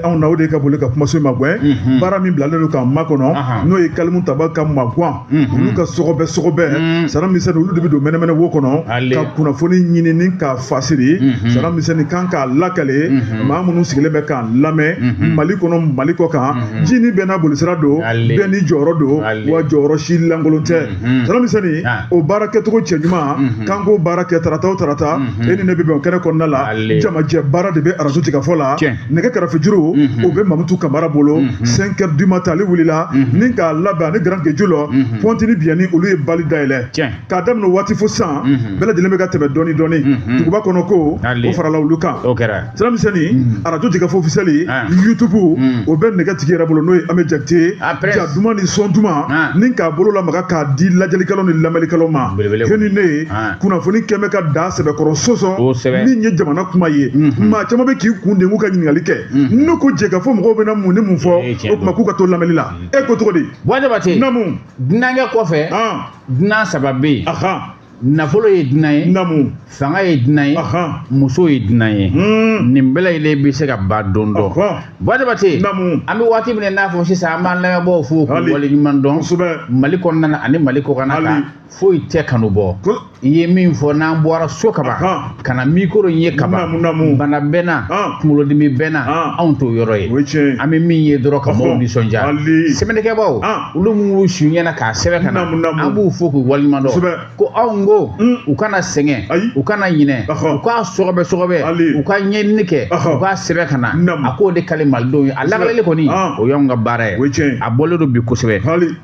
Anw na o de ka boli ka kumaso magɛn baara min bilalen don k'an makɔnɔ, n'o ye kalimu taba ka magwan, olu ka sɔgɔbɛ sɔgɔbɛ Sara Misɛnni, olu de bɛ don mɛnɛmɛnɛ wo kɔnɔ ka kunnafoni ɲini ni k'a fasiri. Sara Misɛnni kan k'a lakale maa minnu sigilen bɛ k'an lamɛn Mali kɔnɔ, Mali kɔ kan. Ji ni bɛɛ n'a bolisira don, bɛɛ ni jɔyɔrɔ don, wa jɔyɔrɔ si lankolon tɛ. Sara Misɛnni, o baara kɛcogo cɛɲuman k'an k'o baara kɛ tarata o tarata, e ni ne bɛ bɛn o kɛnɛ kɔnɔna la. Jamajɛ baara de bɛ arajo tigafɔ la. Nɛgɛ kɛrɛfɛ juru, o bɛ Mamutu Kamara bolo. 5 heures du matin, ale wulila ni k'a labɛn ani Grand Geju lɔ pɔntini biyɛnni, olu ye bali dayɛlɛ k'a daminɛ waati fo sisan. Bɛɛ lajɛlen bɛ ka tɛmɛ dɔɔni dɔɔni duguba kɔnɔ, ko o farala olu kan. Sira Misɛnni, arajo tigafɔ officiel YouTube, o bɛ nɛgɛ tigi yɛrɛ bolo, n'o ye Ame Jakite. Ja duman ni sɔn duman ni k'a bolo lamaga k'a di lajɛlikɛlaw ni lamɛnnikɛlaw ma. E ni ne ye kunnafoni kɛmɛ ka da sɛbɛkɔrɔ sɔsɔ min ye jamana kuma ye. Maa caman bɛ k'i kun de k'u ka ɲininkali kɛ. N'u ko jɛ ka fɔ, mɔgɔw bɛna mun ni mun fɔ? O tuma k'u ka to lamɛnni la. E ko cogo di? Buwa Jabate. Namu. Dunankɛ kɔfɛ, dunan saba bɛ yen. Nafolo ye dunan ye, fanga ye dunan ye, muso ye dunan ye. Nin bɛɛ lajɛlen bɛ se ka ban don dɔ. Buwa Jabate, an bɛ waati min n'a fɔ sisan, an b'an lamɛnbaaw fo k'u waleɲuman dɔn Mali kɔnɔna na ani Mali kɔkanna kan. Foyi tɛ kanu bɔ. I ye min fɔ, n'an bɔra so kaban ka na mikoro in ye kaban, bana bɛ na, kunkolodimi bɛ na, anw t'o yɔrɔ ye. An bɛ min ye dɔrɔn, ka maaw nisɔndiya. Sɛbɛnnikɛbaaw, olu minnu su ɲɛna k'a sɛbɛn ka na, an b'u fo k'u waleɲuman dɔn. Ko anw ko u kana sɛgɛn, u kana ɲinɛ, u k'a sɔgɔbɛ sɔgɔbɛ, u ka ɲɛɲini kɛ, u k'a sɛbɛn ka na. A k'o de kale malidenw ye. A lakalali kɔni, o y'anw ka baara ye. A bɔlen don bi kosɛbɛ.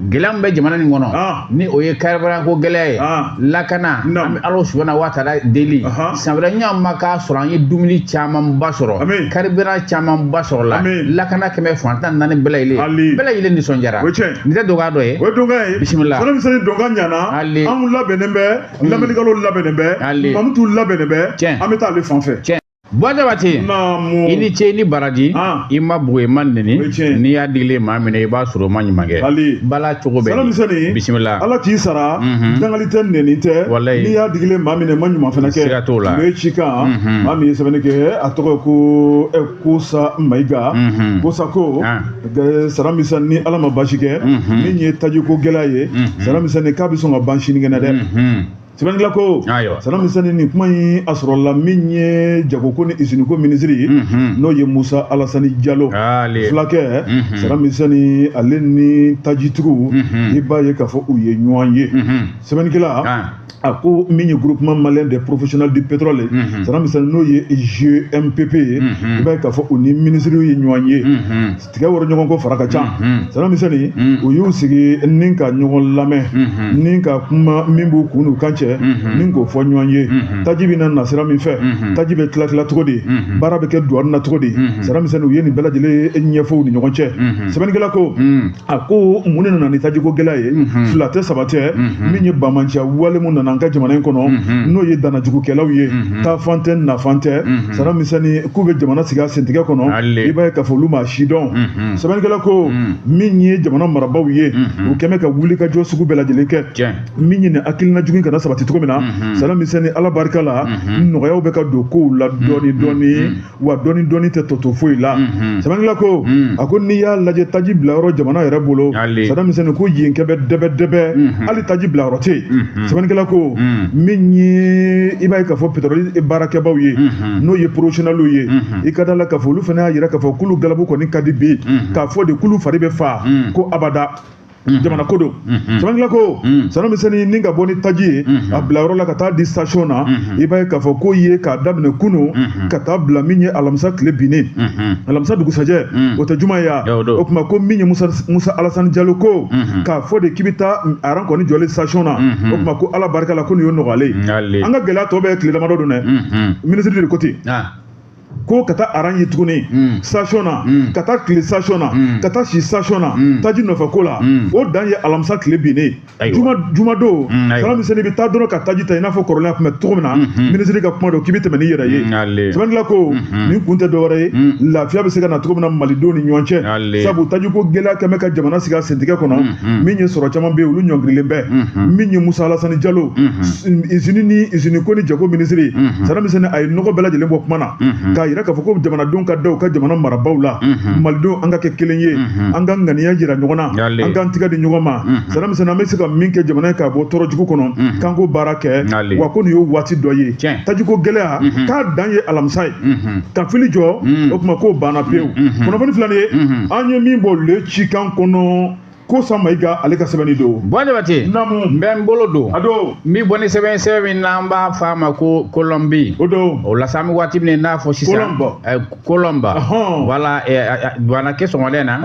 Gɛlɛya min bɛ jamana nin kɔnɔ, ni o ye carburant ko gɛlɛya ye, lakana, an bɛ Ala subahana wa taala deli, san wɛrɛ ɲɔgɔn ma k'a sɔrɔ an ye dumuni camanba sɔrɔ, carburant camanba sɔrɔ la, lakana kɛmɛ fan 14 bɛɛ lajɛlen, bɛɛ lajɛlen nisɔndiyara. Nin tɛ dɔgɔya dɔ ye. O ye donka ye. Bisimila. Sara Misɛnni, donka ɲana. Anw labɛnnen bɛ, lamɛnnikɛlaw labɛnnen bɛ, Mamutu labɛnnen bɛ. An bɛ taa ale fan fɛ. Buwa Jabate, i ni ce, i ni baraji. I ma bugo, i ma neni. N'i y'a digilen maa minɛ, i b'a sɔrɔ o ma ɲuman kɛ. Bala cogo bɛ. Bisimila. Ala k'i sara. Dangali tɛ, neni tɛ. N'i y'a digilen maa minɛ, ma ɲuman fana kɛ. Siga t'o la. O ye cikan. Maa min ye sɛbɛnni kɛ, a tɔgɔ ko Kosa Mayiga. Kosa ko Sara Misɛnni, ni Ala ma baasi kɛ, min ye tajiko gɛlɛya ye, Sara Misɛnni, k'a bɛ sɔn ka ban sinikɛnɛ dɛ. Sɛbɛnnikɛla ko, Sara Misɛnni, nin kuma in a sɔrɔla min ye jagoko ni iziniko minisiri, n'o ye Musa Alasani Jalo fulakɛ. Sara Misɛnni, ale ni tajitigiw, i b'a ye k'a fɔ u ye ɲɔgɔn ye. Sɛbɛnnikɛla a ko min ye Groupement malien des professionnels du pétrole, Sara Misɛnni, n'o ye GMPP ye, i b'a ye k'a fɔ u ni minisiriw ye ɲɔgɔn ye. Tigɛ wɔrɔ ɲɔgɔn ko fara ka ca. Sara Misɛnni, u y'u sigi ni ka ɲɔgɔn lamɛn ni ka kuma min b'u kun n'u kan cɛ ni k'o fɔ ɲɔgɔn ye. Taji bɛ na nasira min fɛ, taji bɛ tila tila cogo di, baara bɛ kɛ douane na cogo di, Sara Misɛnni, u ye nin bɛɛ lajɛlen ɲɛfɔ u ni ɲɔgɔn cɛ. Sɛbɛnnikɛla ko, a ko mun de nana ni tajiko gɛlɛya ye? Fila tɛ, saba tɛ. Min ye bamanciya wale mun nana an ka jamana in kɔnɔ, n'o ye danajugukɛlaw ye, taafan tɛ, nafan tɛ, Sara Misɛnni, k'u bɛ jamana sigi a sentigɛ kɔnɔ, i b'a ye k'a fɔ olu maa si dɔn. Sɛbɛnnikɛla ko min ye jamana marabaaw ye, u kɛmɛ ka wuli ka jɔ sugu bɛɛ lajɛlen kɛ min ye nin hakilina jugu kana sabati cogo min na. Sara Misɛnni, Ala barika la, nɔgɔyaw bɛ ka don kow la dɔɔni dɔɔni, wa dɔɔni dɔɔni tɛ tɔ to foyi la. Sɛbɛnnikɛla ko, a ko n'i y'a lajɛ, taji bilayɔrɔ jamana yɛrɛ bolo, Sara Misɛnni, ko yen kɛ bɛ dɛbɛ dɛbɛ, hali taji bilayɔrɔ tɛ yen. Sɛbɛnnikɛla ko min ye, i b'a ye k'a fɔ pétrole baarakɛbaw ye, n'o ye professionnels ye, i ka da la k'a fɔ olu fana y'a yira k'a fɔ k'olu galabu kɔni ka di bi, k'a fɔ de k'olu fari bɛ fa ko abada jamana ko don. Sɛbɛnnikɛla ko, Sara Misɛnni, ni ka bɔ ni taji ye a bilayɔrɔ la ka taa di station na, i b'a ye k'a fɔ ko ye k'a daminɛ kunun ka taa bila min ye alamisa tile binnen, alamisa dugusajɛ, o tɛ juma ye ya? O tuma ko min ye Musa Alasani Jalo ko k'a fɔ de k'i bɛ taa aran kɔni jɔlen station na, o tuma ko Ala barika la, ko nin ye nɔgɔyalen ye. An ka gɛlɛya tɔ bɛɛ ye tile damadɔ don dɛ. Minisiri de ko ten ko ka taa aran ye tuguni station na, ka taa tile station na, ka taa si station na taji nɔfɛ ko la, o dan ye alamisa tile binnen. Juma don, Sara Misɛnni, bɛ taa dɔrɔn ka taji ta i n'a fɔ kɔrɔlen tun bɛ cogo min na. Minisiri ka kuma don k'i bɛ tɛmɛ n'i yɛrɛ ye. Sɛbɛnnikɛla ko nin kun tɛ dɔwɛrɛ ye, lafiya bɛ se ka na cogo min na malidenw ni ɲɔgɔn cɛ, sabu tajiko gɛlɛya kɛmɛ ka jamana sigi a sentigɛ kɔnɔ. Min ye sɔrɔ caman bɛ yen, olu ɲɔngirilen bɛ. Min ye Musa Alasani Jalo, izini ni izini ko ni jago minisiri, Sara Misɛnni, a ye nɔgɔ bɛɛ lajɛlen bɔ kuma na k'a yira. yira k'a fɔ ko jamanadenw ka da u ka jamana marabaaw la malidenw an ka kɛ kelen ye an ka ŋaniya jira ɲɔgɔn na an k'an tigɛ di ɲɔgɔn ma Salam Misɛnni an bɛ se ka min kɛ jamana ye k'a bɔ tɔɔrɔ jugu kɔnɔ k'an k'o baara kɛ wa ko nin y'o waati dɔ ye tajiko gɛlɛya k'a dan ye alamisa ye ka fili jɔ o tuma k'o banna pewu kunnafoni filɛ nin ye an ye min bɔ le cikan kɔnɔ ko Sa Mayiga ale ka sɛbɛnni don. Buwa Jabate. Naamu. N bɛ n bolo don. A don. N bɛ bɔ ni sɛbɛn sɛbɛn min n'an b'a f'a ma ko Kolɔnbi. O don. O la sa an bɛ waati min n'a fɔ sisan. Kolɔnba. Kolɔnba. Wala bana kɛ sɔgɔmada in na.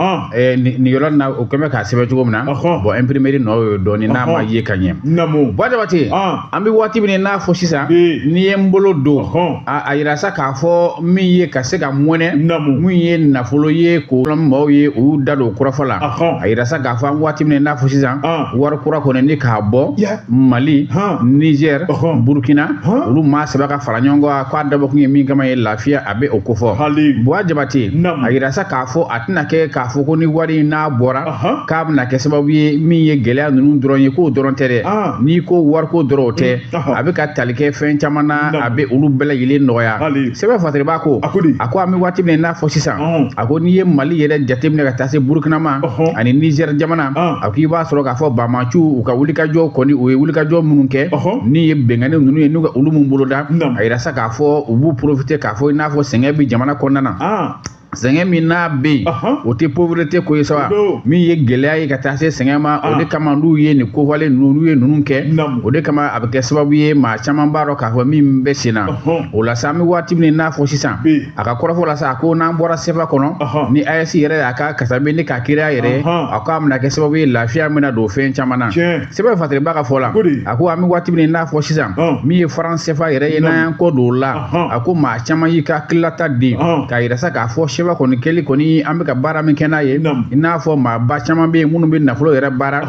Nin yɔrɔ in na o kɛn bɛ k'a sɛbɛn cogo min na. Bon imprimerie nɔ y'o dɔɔnin n'a ma ye ka ɲɛ. Naamu. Buwa Jabate. An bɛ waati min n'a fɔ sisan. N'i ye n bolo don. A yira sa k'a fɔ min ye ka se ka mɔnɛ. Naamu. Min ye nafolo ye k'o maaw ye u y'u da don kɔrɔfɔ la. A yira sa k'a fɔ an waati min n'a fɔ sisan wari kura kɔni ni k'a bɔ Mali Niger Burkina olu maa saba ka fara ɲɔgɔn kan k'a dabɔkun ye min kama ye lafiya a bɛ o kofɔ Buwa Jabate a yira sa k'a fɔ a tɛna kɛ k'a fɔ ko ni wari in n'a bɔra k'a bɛna kɛ sababu ye min ye gɛlɛya ninnu dɔrɔn ye k'o dɔrɔn tɛ dɛ n'i ko wariko dɔrɔn o tɛ a bɛ ka tali kɛ fɛn caman na a bɛ olu bɛɛ lajɛlen nɔgɔya sɛbɛn Fatiriba ko a ko an bɛ waati min n'a fɔ sisan a ko n'i ye Mali yɛrɛ jateminɛ ka taa se Burkina ma ani Niger jamana a ko i b'a sɔrɔ k'a fɔ banbaanciw u ka wulikajɔ kɔni u ye wulikajɔ minnu kɛ ni ye bɛnkanni ninnu ye n'u ka olu mun boloda a yira sa k'a fɔ u b'u profiter k'a fɔ i n'a fɔ sɛgɛn bɛ jamana kɔnɔna na sɛgɛn min n'a bɛ yen o tɛ pauvreté ko ye sa min ye gɛlɛya ye ka taa se sɛgɛn ma o de kama n'u ye nin kofalen ninnu n'u ye ninnu kɛ o de kama a bɛ kɛ sababu ye maa caman b'a dɔn k'a fɔ min bɛ sen na o la sa an bɛ waati min n'a fɔ sisan a ka kɔrɔfɔ la sa a ko n'an bɔra CFA kɔnɔ ni AES yɛrɛ y'a ka kasabi ni k'a kiiriya yɛrɛ a ko a bɛna kɛ sababu ye lafiya bɛna don fɛn caman na sɛbɛn Fatiriba ka fɔ la a ko an bɛ waati min n'a fɔ sisan min ye franc CFA yɛrɛ ye n'an y'an kɔ don o la a ko maa caman y'i ka hakililata di k'a yira sa k'a fɔ CFA kɔni kɛli kɔni an bɛ ka baara min kɛ n'a ye i n'a fɔ maaba caman bɛ yen minnu bɛ nafolo yɛrɛ baara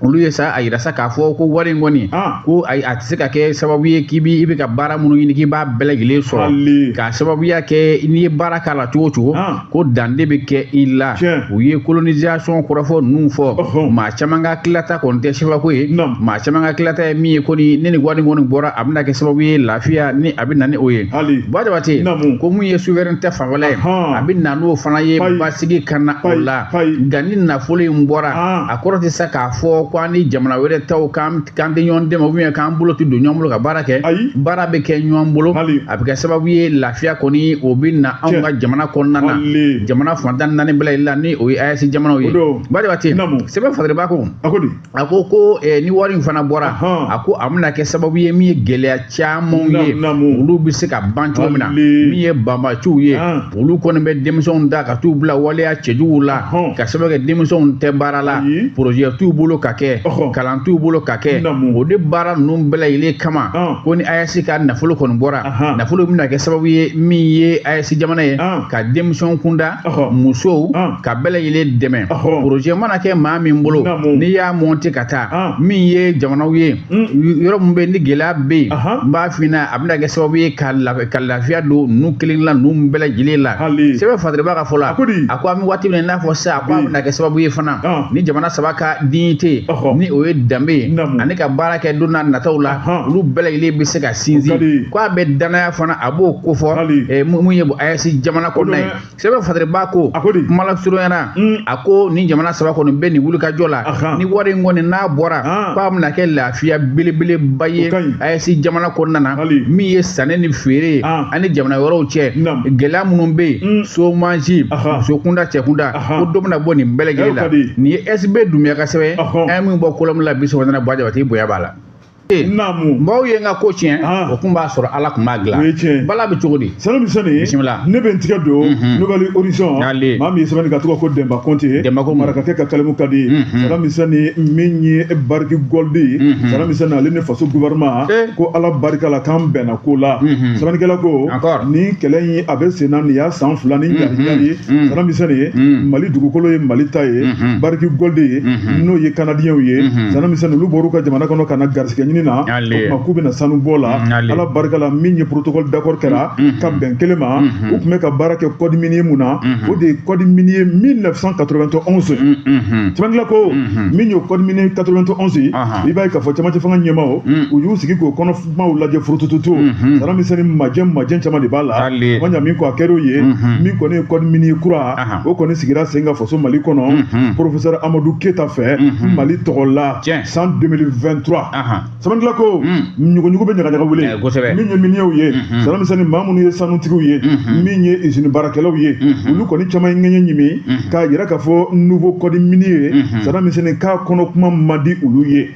olu ye sa a yira sa k'a fɔ ko wari in kɔni ko a tɛ se ka kɛ sababu ye k'i b'i bɛ ka baara minnu ɲini k'i b'a bɛɛ lajɛlen sɔrɔ k'a sababuya kɛ n'i ye baara k'a la cogo o cogo ko dande bɛ kɛ i la u ye colonisation kɔrɔfɔ ninnu fɔ maa caman ka tilata kɔni tɛ CFA ko ye maa caman ka tilata ye min ye ko ni nin wari kɔni bɔra a bɛna kɛ sababu ye lafiya ni a bɛ na ni o ye Buwa Jabate ko mun ye souveraineté fanfɛla ye a bɛ na n'o fana ye basigi ka na o la nka ni nafolo in bɔra a kɔrɔ tɛ sa k'a fɔ ko an ni jamana wɛrɛ taw k'an tɛ ɲɔgɔn dɛmɛ ou bien k'an bolo tɛ don ɲɔgɔn bolo ka baara kɛ baara bɛ kɛ ɲɔgɔn bolo a bɛ kɛ sababu ye lafiya kɔni o bɛ na anw ka jamana kɔnɔna na jamana fantan naani bɛɛ lajɛlen la ni o ye AES jamanaw ye Buwa Jabate sɛbɛn Fatiriba ko a ko ko ni wari in fana bɔra a ko a bɛna kɛ sababu ye min ye gɛlɛya camanw ye olu bɛ se ka ban cogo min na min ye banbaanciw ye olu kɔni bɛ denmisɛnw da ka t'u bila waleya cɛjuguw la ka sababu kɛ denmisɛnw tɛ baara la projet t'u bolo ka kɛ kalan t'u bolo ka kɛ o de baara ninnu bɛɛ lajɛlen kama ko ni AES ka nafolo kɔni bɔra nafolo bɛna kɛ sababu ye min ye AES jamana ye ka denmisɛnw kunda musow ka bɛɛ lajɛlen dɛmɛ projet mana kɛ maa min bolo n'i y'a monter ka taa min ye jamanaw ye yɔrɔ min bɛ ni gɛlɛya bɛ yen n b'a f'i ɲɛna a bɛna kɛ sababu ye ka lafiya don ninnu kelen la ninnu bɛɛ lajɛlen la sɛbɛn Fatiriba ka fɔ la a ko an bɛ waati min na i n'a fɔ sisan a ko a bɛna kɛ sababu ye fana ni jamana saba ka dignité ni o ye danbe ye ani ka baara kɛ don n'a nataw la olu bɛɛ lajɛlen bɛ se ka sinsin ko a bɛ danaya fana a b'o kofɔ mun ye AES jamana kɔnɔna ye sɛbɛn Fatiriba ko kuma lasurunyana a ko ni jamana saba kɔni bɛ nin wulikajɔ la ni wari in kɔni n'a bɔra k'a bɛna kɛ lafiya belebeleba ye AES jamana kɔnɔna na min ye sanni ni feere ye ani jamana wɛrɛw cɛ gɛlɛya minnu bɛ yen somansi muso kunda cɛ kunda ko dɔ bɛna bɔ nin bɛɛ lajɛlen la nin ye SB Dunbiya ka sɛbɛn an ye min bɔ kolɔmu la bi sɔgɔmada Buwa Jabate bonya b'a la. Maaw ye n ka ko tiɲɛ o kun b'a sɔrɔ Ala kun b'a dilan bala bɛ cogo di Salam Misɛnni bisimila ne bɛ n tigɛ don Nouvelle Horizon maa min ye sɛbɛnni kɛ a tɔgɔ ko Demba Konte Demba ko marakakɛ ka kalimu ka di Salam Misɛnni min ye Barrick Gold ye Salam Misɛnni ale ni faso gouvernement ko Ala barika la k'an bɛnna ko la sɛbɛnnikɛla ko nin kɛlɛ in a bɛ sen na nin y'a san 2 ni jari jari Salam Misɛnni Mali dugukolo ye Mali ta ye Barrick Gold ye n'o ye Canadiens ye Salam Misɛnni olu bɔr'u ka jamana kɔnɔ ka na garisɛgɛ ɲini na, o tuma k'u bɛna sanu bɔ la. Ala barika la, min ye protocole d'accord kɛra ka bɛn kelen ma, u tun bɛ ka baara kɛ code minier mun na, o de ye code minier 1991. Sɛbɛnnikɛla ko min ye code minier 91 ye, i b'a ye k'a fɔ cɛmancɛ fanga ɲɛmaaw u y'u sigi k'o kɔnɔ kumaw lajɛ furutututu. Sara misɛnnin majɛ caman de b'a la. Ma ɲa min kɔ, a kɛr'o ye. Min kɔni ye code minier kura, o kɔni sigira sen kan faso Mali kɔnɔ, professeur Amadou Keita fɛ, Mali tɔgɔ la, san 2023. Sɛbɛnnikɛla ko ɲuguɲugu bɛ ɲagaɲaga wele. Min ye miniyɛw ye, sara misɛnnin maa minnu ye sanutigiw ye, min ye usine baarakɛlaw ye, olu kɔni caman ye ŋɛɲɛ ɲimi k'a yira k'a fɔ nouveau code minier, sara misɛnnin k'a kɔnɔ kuma man di olu ye.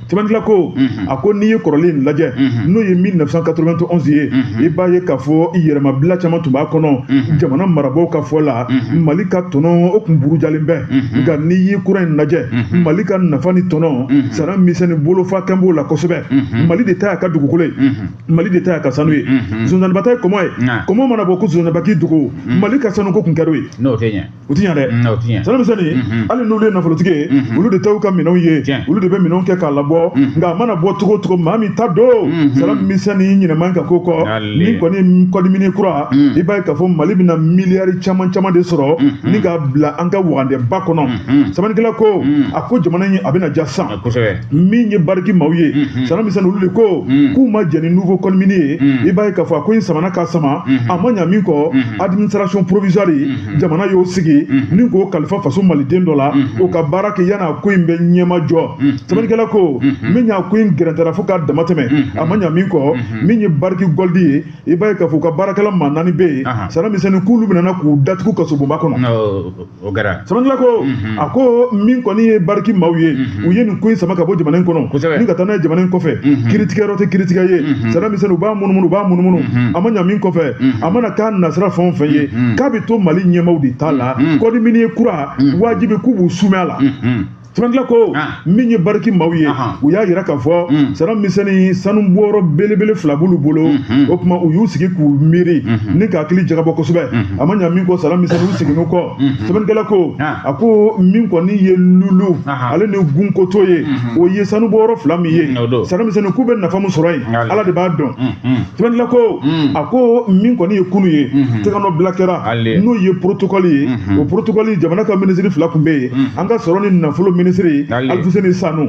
Sɛbɛnnikɛla ko a ko n'i ye kɔrɔlen in lajɛ, n'o ye 1991 ye, i b'a ye k'a fɔ yɛrɛmabila caman tun b'a kɔnɔ. Jamana marabaaw ka fɔ la, Mali ka tɔnɔ o kun burujalen bɛ. Nka n'i ye kura in lajɛ, Mali ka nafa ni tɔnɔ, sara misɛnnin bolofa kɛn b'o la kosɛbɛ. Mali de ta y'a ka dugukolo ye, Mali de ta y'a ka sanu ye. Zonzanniba ta ye kɔmɔ ye, kɔmɔ mana bɔ ko zonzanniba k'i dogo, Mali ka sanu ko kun kɛr'o ye. N'o tɛ ɲɛ, o tɛ ɲɛ dɛ. Sara misɛnnin, hali n'olu ye nafolotigi ye, olu de t'u ka minɛnw ye, olu de bɛ minɛnw kɛ k'a labɔ. Nka a mana bɔ cogo o cogo, maa min ta don, sara misɛnnin ɲinɛ ka ko kɔ. Min kɔni code minier kura, i b'a ye k'a fɔ Mali bɛna miliyari caman caman de sɔrɔ ni k'a bila an ka wagandeba kɔnɔ. Sɛbɛnnikɛla ko a ko jamana in a bɛna ja san. Min ye bariki maaw ye, sara misɛnnin olu de ko k'u ma jɛn ni nouveau code minier ye. I b'a ye k'a fɔ a ko in samana k'a sama, a ma ɲa min kɔ, administration provisoire jamana y'o sigi ni k'o kalifa faso maliden dɔ la, o ka baara kɛ yan'a ko in bɛ ɲɛma jɔ. Sɛbɛnnikɛla ko min y'a ko in gɛrɛntɛra fo k'a dama tɛmɛ, a ma ɲa min kɔ, min ye Bariki Gold ye, i b'a ye k'a fɔ u ka baarakɛla maa 4 bɛ yen, sara misɛnnin k'olu minɛna k'u datugu kasobonba kɔnɔ. Sɛbɛnnikɛla ko a ko min kɔni ye Bariki maaw ye, u ye nin ko in sama ka bɔ jamana in kɔnɔ ni ka taa n'a ye jamana in kɔfɛ. Kiiritigɛyɔrɔ tɛ kiiritigɛ ye, sara misɛnnin u b'a munumunu, u b'a munumunu, a ma ɲa min kɔfɛ, a mana k'a nasira fɛn o fɛn ye, k'a bɛ to Mali ɲɛmaaw de ta la. Code minier kura, wajibi k'u b'u sumaya a la. Sɛbɛnnikɛla ko min ye Bariki maaw ye, u y'a yira k'a fɔ sara misɛnnin sanu bɔyɔrɔ belebele 2 b'olu bolo. O tuma u y'u sigi k'u miiri ni k'a hakili jagabɔ kosɛbɛ. A ma ɲa min kɔ, sara misɛnnin u seginn'u kɔ. Sɛbɛnnikɛla ko a ko min kɔni ye Lulu ale ni Gunkoto ye, o ye sanu bɔyɔrɔ 2 min ye, sara misɛnnin k'u bɛ nafa min sɔrɔ yen, Ala de b'a dɔn. Sɛbɛnnikɛla ko a ko min kɔni ye kunu ye, tɛgɛnɔ bila kɛra, n'o ye protocole ye. O protocole, jamana ka minisiri 2 tun bɛ yen, an ka sɔrɔ ni nafolo minisiri Alifuseni Sanu,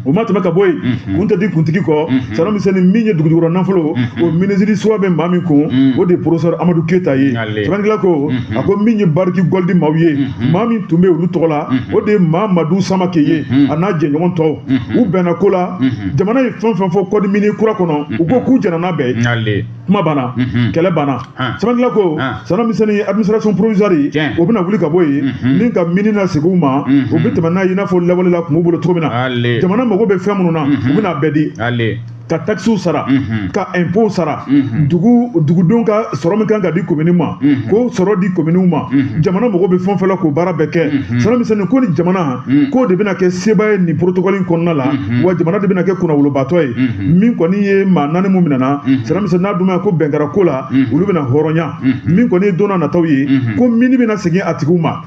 o ma tɛmɛ ka bɔ yen, kun tɛ di kuntigi kɔ. Sara misɛnnin min ye dugujukɔrɔ nafolo, o minisiri suwa bɛ maa min kun, o de ye professeur Amadou Keita ye. Sɛbɛnnikɛla ko a ko min ye Bariki Gold maaw ye, maa min tun bɛ olu tɔgɔ la, o de ye Mamadu Samake ye, a n'a jɛɲɔgɔn tɔw. U bɛnna ko la, jamana ye fɛn fɛn fɔ code minier kura kɔnɔ, u ko k'u jɛnna n'a bɛɛ ye. Kuma banna, kɛlɛ banna. Sɛbɛnnikɛla ko sara misɛnnin administration provisoire o bɛna wuli ka bɔ yen ni ka mini na segin u ma, u bɛ tɛmɛ n'a ye i n'a fɔ lawale la kun b'u bolo cogo min na. Jamana mago bɛ fɛn minnu na, u bɛna a bɛɛ di, ka taxes sara, ka impôts sara, dugudenw ka sɔrɔ min kan ka di commune ma, k'o sɔrɔ di commune ma. Jamana mago bɛ fɛn fɛn la, k'o baara bɛɛ kɛ. Sara misɛnnin ko ni jamana k'o de bɛna kɛ seba ye nin protocole in kɔnɔna la, wa jamana de bɛna kɛ kunnawolobatɔ ye. Min kɔni ye maa 4 mun minɛna, sara misɛnnin n'a dun ko bɛn kɛra ko la, olu bɛna hɔrɔnya. Min kɔni ye don n'a nataw ye, ko mini bɛna segin a tigiw ma.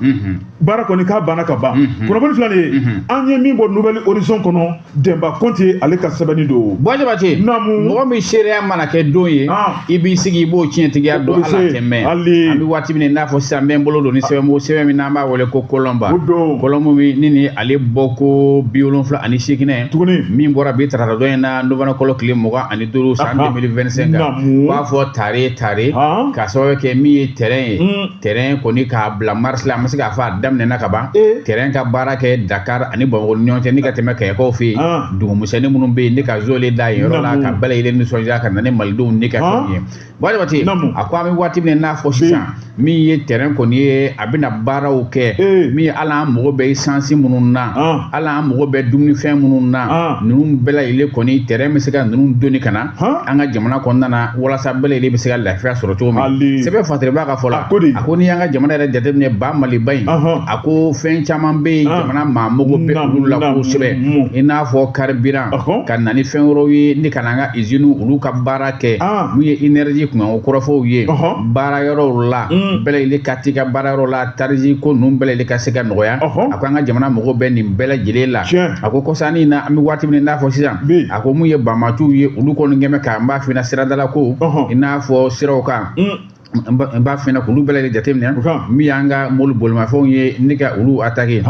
Baara kɔni k'a banna ka ban. Kunnafoni filɛ nin ye, an ye min bɔ Nouvel Horizon kɔnɔ, Denba Kɔnte ale ka sɛbɛnni don. Mɔgɔ min seereya mana kɛ don ye, i b'i sigi i b'o tiɲɛtigiya dɔn, ala tɛ mɛn. An bɛ waati min na, i n'a fɔ sisan, n bɛ n bolo don ni sɛbɛn sɛbɛn min n'an b'a wele ko Kɔlɔnba, Kɔlɔnbu min ni ale bɔ ko 78 tuguni, min bɔra bi tarata dɔ in na, novembre kalo tile 25 san 2025 kan. U b'a fɔ tare tare k'a sababu kɛ min ye terrain ye, terrain kɔni k'a bila mars la, an bɛ se k'a fɔ a daminɛna ka ban. Terrain ka baara kɛ Dakar ani Bamakɔ ni ɲɔgɔn cɛ, ni ka tɛmɛ Kɛyɛkaw fɛ yen, dugumisɛnnin minnu bɛ yen, ni ka zole da yen yɔrɔ la, ka bɛɛ lajɛlen nisɔndiya ka na ni malidenw ni ka fɛnw ye. Jabate, a ko an bɛ waati min n'a fɔ sisan, min ye terrain kɔni ye, a bɛna baaraw kɛ min ye, hali an mago bɛ esansi minnu na, hali an mago bɛ dumunifɛn minnu na, ninnu bɛɛ lajɛlen kɔni terrain bɛ se ka ninnu donni ka na an ka jamana kɔnɔna na, walasa bɛɛ lajɛlen bɛ se ka lafiya sɔrɔ cogo min. Sɛbɛn Fatiriba ka fɔ la, a ko n'i y'an ka jamana yɛrɛ jateminɛ, ba Maliba in, a ko fɛn caman bɛ yen, jamana maa mago bɛ olu la kosɛbɛ, i n'a fɔ carburant, ka na ni fɛn wɛrɛw ye. ye ni ka na an ka usine olu ka baara kɛ mun ye énergie kunkanko kɔrɔfɔw ye baara yɔrɔw la bɛɛ lajɛlen ka t'i ka baara yɔrɔ la tariji ko ninnu bɛɛ lajɛlen ka se ka nɔgɔya a ko an ka jamana mago bɛ nin bɛɛ lajɛlen la a ko kɔsannin na an bɛ waati min n'a fɔ sisan a ko mun ye banbaanciw ye olu kɔni kɛn bɛ ka n b'a f'i ɲɛna siradala ko i n'a fɔ siraw kan n b'a f'i ɲɛna k'olu bɛɛ lajɛlen jateminɛ min y'an ka mobili bolimafɛnw ye ni ka olu attaquer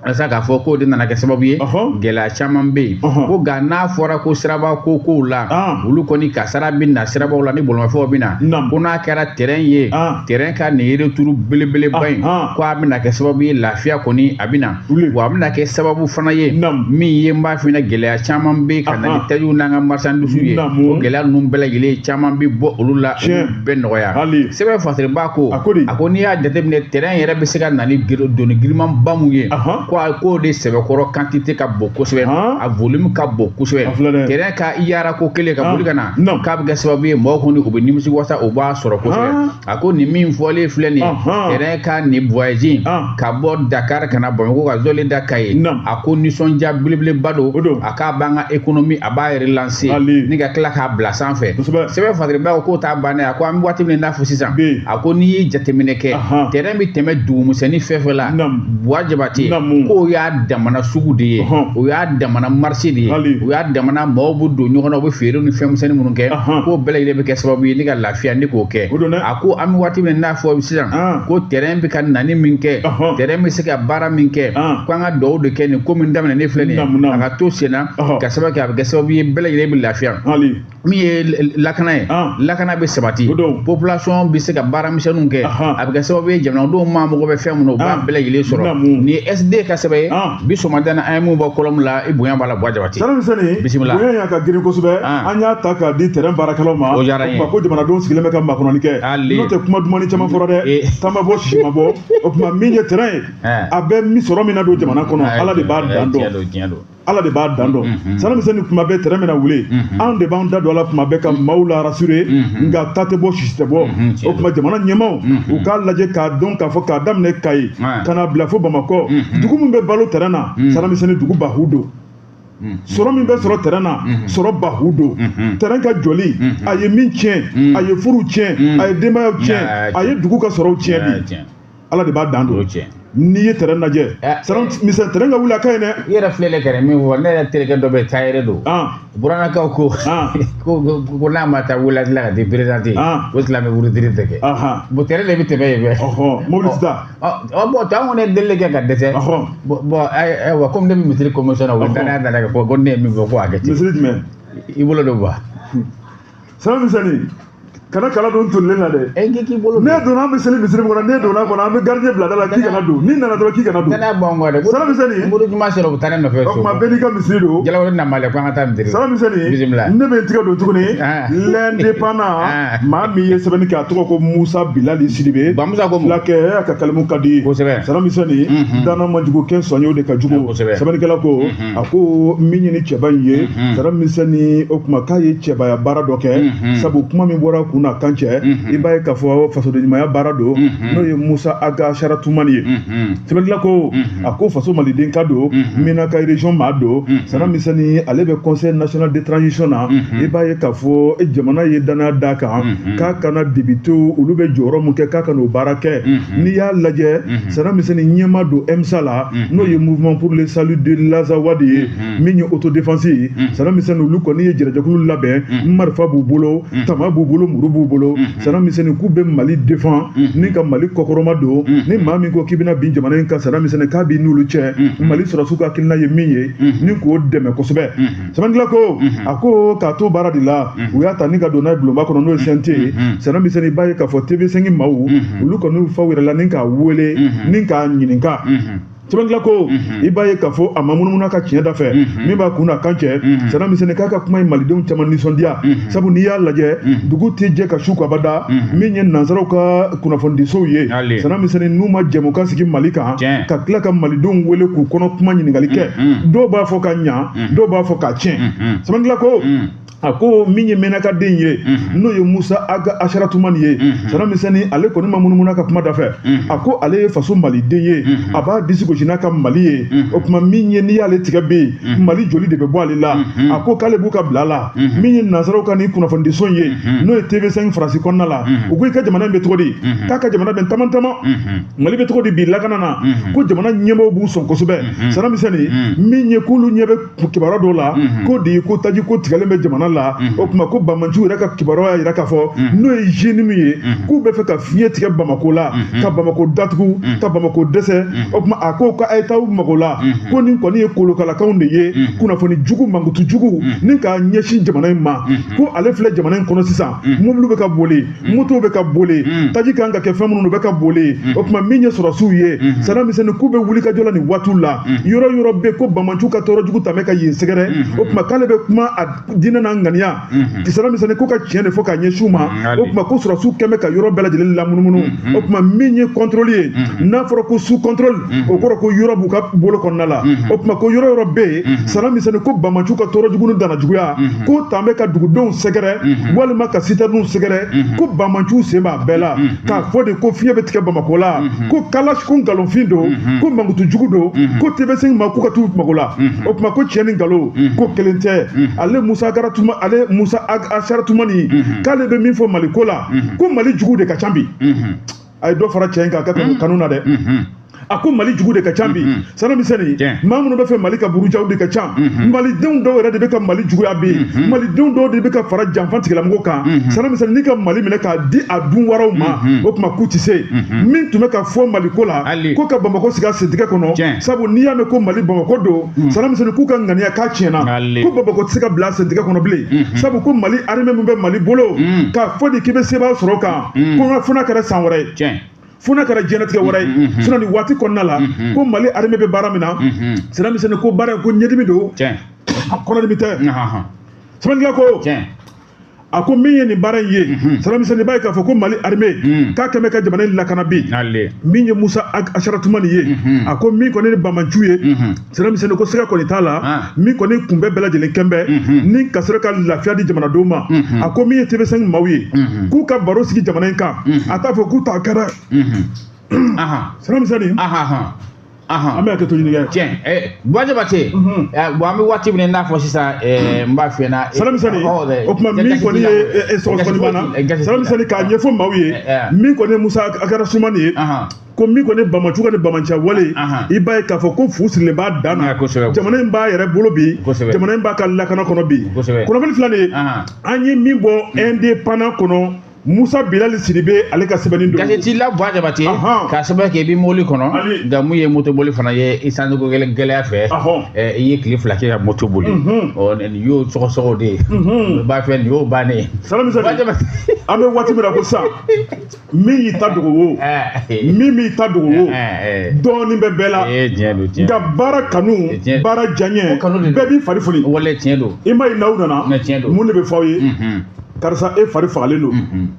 walasa k'a fɔ k'o de nana kɛ sababu ye gɛlɛya caman bɛ yen ko nka n'a fɔra ko siraba ko kow la olu kɔni kasara bɛ na sirabaw la ni bolimafɛnw bɛ na ko n'a kɛra terrain ye terrain ka nin retour belebeleba in ko a bɛna kɛ sababu ye lafiya kɔni a bɛ na wa a bɛna kɛ sababu fana ye min ye n b'a f'i ɲɛna gɛlɛya caman bɛ ka na ni tajiw n'an ka marchandise ye o gɛlɛya ninnu bɛɛ lajɛlen caman bɛ bɔ olu la olu bɛɛ nɔgɔya sɛbɛn fasiriba ko a ko n'i y'a jateminɛ terrain yɛrɛ bɛ se ka na ni doni girimanba mun ye ko a k'o de sɛbɛkɔrɔ quantité ka bon kosɛbɛ a volume ka bon kosɛbɛ terrain ka yaara ko kelen ka boli ka na k'a bɛ kɛ sababu ye mɔgɔw kɔni u bɛ nimisi wasa u b'a sɔrɔ kosɛbɛ a ko nin min fɔlen filɛ nin ye terrain ka nin voyage ka bɔ Dakar ka na Bamakɔ ka zɔle da Kayi a ko nisɔndiya belebeleba don a k'a b'an ka économie a b'a relancer ni ka tila k'a bila sanfɛ sɛbɛn fasiriba ko k'o t'a bannen a ko an bɛ waati min n'a fɔ sisan a ko n'i ye jateminɛ kɛ terrain bɛ tɛmɛ dugumisɛnnin fɛn fɛn la Buwa Jabate k'o y'a damana sugu de ye o y'a damana marché de ye o y'a damana mɔgɔw bɛ don ɲɔgɔn na u bɛ feere ni fɛn misɛnnin minnu kɛ k'o bɛɛ lajɛlen bɛ kɛ sababu ye ni ka lafiya ni k'o kɛ a ko an bɛ waati min n'a fɔ sisan ko terrain bɛ ka nani min kɛ terrain bɛ se ka baara min kɛ ko an ka dugawu de kɛ nin ko min daminɛ ne filɛ nin ye a ka to sen na ka sababu kɛ a bɛ kɛ sababu ye bɛɛ lajɛlen bɛ lafiya min ye lakana ye lakana bɛ sabati population bɛ se ka baara misɛnninw kɛ a bɛ kɛ sababu ye jamanadenw maa mago bɛ fɛn minnu u b'a bɛɛ lajɛlen sɔrɔ nin ye SD ka sɛbɛn ye bi sɔgɔmada in na an ye mun bɔ kɔlɔmu la i bonya b'a la Buwa Jabate bisimila bonya y'a ka girin kosɛbɛ an y'a ta k'a di terrain baarakɛlaw ma o diyara n ye ko jamanadenw sigilen bɛ ka makɔnɔni kɛ n'o tɛ kuma dumani caman fɔra dɛ ta ma bɔ sisi ma bɔ o tuma min ye terrain ye a bɛ min sɔrɔ min na don jamana kɔnɔ Ala de b'a dan dɔn Ala de b'a dan dɔn sanamisɛnni kuma bɛɛ terrain bɛna wuli anw de b'an da don a la kuma bɛɛ ka maaw la rassurer nka ta tɛ bɔ sisi tɛ bɔ o tuma jamana ɲɛmaaw u k'a lajɛ k'a dɔn k'a fɔ k'a daminɛ Kayi ka n'a bila fo Bamakɔ dugu min bɛ balo terrain na sanamisɛnni dugu bahu don sɔrɔ min bɛ sɔrɔ terrain na sɔrɔ bahu don terrain ka jɔli a ye min tiɲɛ a ye furu tiɲɛ a ye denbayaw tiɲɛ a ye dugu ka sɔrɔw tiɲɛ bi Ala de b'a dan don n'i ye terrain lajɛ misɛn terrain ka wuli a ka ɲi dɛ i yɛrɛ filɛ ne kɛrɛ min fɔ ne yɛrɛ terikɛ dɔ bɛ tailleur don Buranakaw ko ko n'a ma taa wuli la ka di présenté ko silamɛ wurudiri tɛ kɛ bon terrain de bɛ tɛmɛ yen fɛ mobili tɛ taa bon an kɔni ye delili kɛ ka dɛsɛ bon ayiwa komi ne bɛ misiri commission na u bɛ danaya da ne kan ko ne ye min fɔ ko a kɛ ten misiri jumɛn i bolo don wa sanu misɛnnin kana kala don tolilen na dɛ e k'i bolo ne donna an bɛ seli misiri min kɔnɔ ne donna kɔnɔ an bɛ gardien bila da la k'i kana don n'i nana dɔrɔn k'i kana don danaya b'an kɔ dɛ sanu misɛnnin muru juma sera u bɛ taa ne nɔfɛ so o tuma bɛɛ n'i ka misiri don jalawale na mali ko an ka taa misiri sanu misɛnnin bisimila ne bɛ n tigɛ don tuguni l'indépendant maa min ye sɛbɛnni kɛ a tɔgɔ ko Musa Bilali Sidibe Bamusa ko mun fulakɛ a ka kalimu ka di kosɛbɛ sanu misɛnnin danna manjugu kɛ sɔn ye o de ka jugu sɛbɛnnikɛla ko a ko min ye ni cɛba in ye sanu misɛnnin o tuma k'a ye cɛbaya baara dɔ kɛ sabu kuma min bɔra kun na kan cɛ i b'a ye k'a fɔ fasodenɲumanya baara don n'o ye Musa Aga Saratumani ye sɛbɛnnikɛla ko a ko faso maliden ka don Menaka région maa don sanu misɛnnin ale bɛ conseil national de transition na i b'a ye k'a fɔ jamana ye danaya d'a kan k'a kana député olu bɛ jɔyɔrɔ mun kɛ k'a kana o baara kɛ n'i y'a lajɛ sanu misɛnnin ɲɛmaa don MSA la n'o ye mouvement pour le salut de l'Azawad ye min ye autodéfense ye sanu misɛnnin olu kɔni ye jɛrɛjɛkulu labɛn marifa b'u bolo tama b'u bolo muru b'u bolo sanu misɛnnin k'u bɛ Mali défend ni ka Mali kɔkɔrɔma don ni maa min ko k'i bɛna bin jamana in kan sanu misɛnnin k'a b'i n'olu cɛ Mali sɔrɔdasiw ka hakilina ye min ye ni k'o dɛmɛ kosɛbɛ sɛbɛnnikɛla ko a ko k'a to baara de la u y'a ta ni ka don n'a ye bulonba kɔnɔ n'o ye CNT ye sanu misɛnnin i b'a ye k'a fɔ TV5 maaw olu kɔni faw yɛrɛ la ni k'a wele ni k'a ɲininka sɛbɛnnikɛla ko i b'a ye k'a fɔ a ma munumunu a ka tiɲɛ da fɛ min b'a kun n'a kan cɛ sanu misɛnnin k'a ka kuma ye malidenw caman nisɔndiya sabu n'i y'a lajɛ dugu tɛ jɛ ka su ko abada min ye nansaraw ka kunnafonidisow ye sanu misɛnnin n'u ma jɛmukan sigi Mali kan ka tila ka malidenw wele k'u kɔnɔ kuma ɲininkali kɛ dɔw b'a fɔ ka ɲa dɔw b'a fɔ k'a tiɲɛ sɛbɛnnikɛla ko A ko min ye Menakaden ye, n'o ye Musa Asaratumani ye, Salam Misani ale kɔni ma munumunu ka kuma da fɛ. A ko ale ye faso maliden ye, a b'a disi gosi n'a ka Mali ye. O tuma min ye n'i y'ale tigɛ bɛ yen, Mali joli de bɛ bɔ ale la. A ko k'ale b'u ka bila la. Min ye nansaraw ka nin kunnafonidiso ye, n'o ye TV5 Faransi kɔnɔna la, u ko i ka jamana in bɛ cogo di? K'a ka jamana bɛ tama tama. Mali bɛ cogo di bi lakana na? Ko jamana ɲɛmɔgɔw b'u sɔn kosɛbɛ. Salam Misani min ye k'olu ɲɛ bɛ kibaruya dɔw la, ko de ye ko taji ko tigɛlen bɛ jamana la. O tuma ko bamanciw yɛrɛ ka kibaruya y'a jira k'a fɔ n'o ye JNIM ye, k'u bɛ fɛ ka fiɲɛ tigɛ Bamako la, ka Bamako datugu, ka Bamako dɛsɛ. O tuma a ko k'a ye taa u mago la, ko nin kɔni ye kolokalakaw de ye, kunnafoni jugu, mankutu jugu ni k'a ɲɛsin jamana in ma. Ko ale filɛ jamana in kɔnɔ sisan, mobiliw bɛ ka boli, motow bɛ ka boli, taji kan ka kɛ fɛn minnu bɛ ka boli. O tuma min ye sɔrɔsiw ye, Salam Misani k'u bɛ wuli ka jɔ la nin waatiw la, yɔrɔ yɔrɔ bɛ ko bamanciw ka tɔɔrɔ jugu ta bɛ ka yen sɛgɛrɛ. O tuma k'ale bɛ kuma a diinɛ n'a ŋaniya, Salam Misani ko ka tiɲɛ de fɔ k'a ɲɛsin u ma. O tuma ko sɔrɔsiw kɛn bɛ ka yɔrɔ bɛɛ lajɛlen lamunumunu. O tuma min ye contrôle ye, n'a fɔra ko sous contrôle, o kɔrɔ ko yɔrɔ b'u ka bolo kɔnɔna la. O tuma ko yɔrɔ yɔrɔ bɛ yen, Salam Misani ko bamanciw ka tɔɔrɔ jugu ni dana juguya ko tan bɛ ka dugudenw sɛgɛrɛ walima ka citernew sɛgɛrɛ, ko bamanciw sen b'a bɛɛ la. K'a fɔ de ko fiɲɛ bɛ tigɛ Bamako la, ko kalash ko nkalonfin don, ko mankutu jugu don, ko TV5 ma k'u ka t'u mago la. O tuma ko tiɲɛ ni nkalon ko kelen tɛ. Ale Musa Garatuma, ale Musa Asaratumani, k'ale bɛ min fɔ Mali ko la, ko Mali jugu de ka ca bi. A ye dɔ fara cɛ in kan a ka kanu na dɛ. A ko Mali jugu de ka ca bi. Salam Misani, maa minnu bɛ fɛ Mali ka burujaw de ka ca. Malidenw dɔw yɛrɛ de bɛ ka Mali juguya bi. Malidenw dɔw de bɛ ka fara janfa tigilamɔgɔw kan. Salam Misani, n'i ka Mali minɛ k'a di a dun waraw ma, o tuma k'u tɛ se. Min tun bɛ ka fɔ Mali ko la, ko ka Bamakɔ sigi a sentigɛ kɔnɔ, sabu n'i y'a mɛn ko Mali Bamakɔ don, Salam Misani k'u ka ŋaniya k'a tiɲɛna, ko Bamakɔ tɛ se ka bila a sentigɛ kɔnɔ bilen, sabu ko Mali armée min bɛ Mali bolo, k'a fɔ de k'i bɛ sebaaya sɔrɔ o kan, ko fo n'a kɛra san wɛrɛ ye, fo n'a kɛra diɲɛlatigɛ wɛrɛ ye. Sinon nin waati kɔnɔna la, ko Mali armée bɛ baara min na, Salam Misani ko baara in ko ɲɛdimi don, kɔnɔdimi tɛ. Sɛbɛnnikɛla ko a ko min ye nin baara in ye, Salam Misani b'a ye k'a fɔ ko Mali armée k'a kɛn bɛ ka jamana in lakana bi. Min ye Musa Asaratumani ye, a ko min kɔni ni bamanciw ye, Salam Misani ko siga kɔni t'a la, min kɔni kun bɛ bɛɛ lajɛlen kɛn bɛ ni ka sɔrɔ ka lafiya di jamanadenw ma. A ko min ye TV5 maaw ye, k'u ka baro sigi jamana in kan, a t'a fɔ k'u t'a kɛ dɛ. Salam Misani, an bɛ hakɛ to ɲini kɛ. Tiɲɛ, Buwa Jabate, bon an bɛ waati min na i n'a fɔ sisan, n b'a f'i ɲɛna. Salam Misani, o tuma min kɔni ye sɔgɔsɔgɔni banna, Salam Misani k'a ɲɛfɔ maaw ye, min kɔni ye Musa Asaratumani ye, ko min kɔni bamaciw ka ni bamaciya wale, i b'a ye k'a fɔ ko fu sirilen b'a dan na. Jamana in b'a yɛrɛ bolo bi, jamana in b'a ka lakana kɔnɔ bi. Kunnafoni filɛ nin ye, an ye min bɔ indépendant kɔnɔ, Musa Bilali Sidibe ale ka sɛbɛnni don. Gazeti la Buwa Jabate, k'a sɛbɛn kɛ i bɛ mobili kɔnɔ, nka mun ye moto boli fana ye i sanjiko gɛlɛya fɛ, i ye tile 2 kɛ ka moto boli. Ɔ nin y'o sɔgɔsɔgɔ de ye. N b'a fɛ nin y'o bannen ye. Salam Misani, an bɛ waati min na ko sisan, min y'i ta dogo wo, min m'i ta dogo wo, dɔɔnin bɛ bɛɛ la. Nka baara kanu, baara diyaɲɛ, bɛɛ b'i fari foni. Wale tiɲɛ don. I ma ye n'aw nana, mun de bɛ fɔ aw ye? Karisa e fari fagalen don,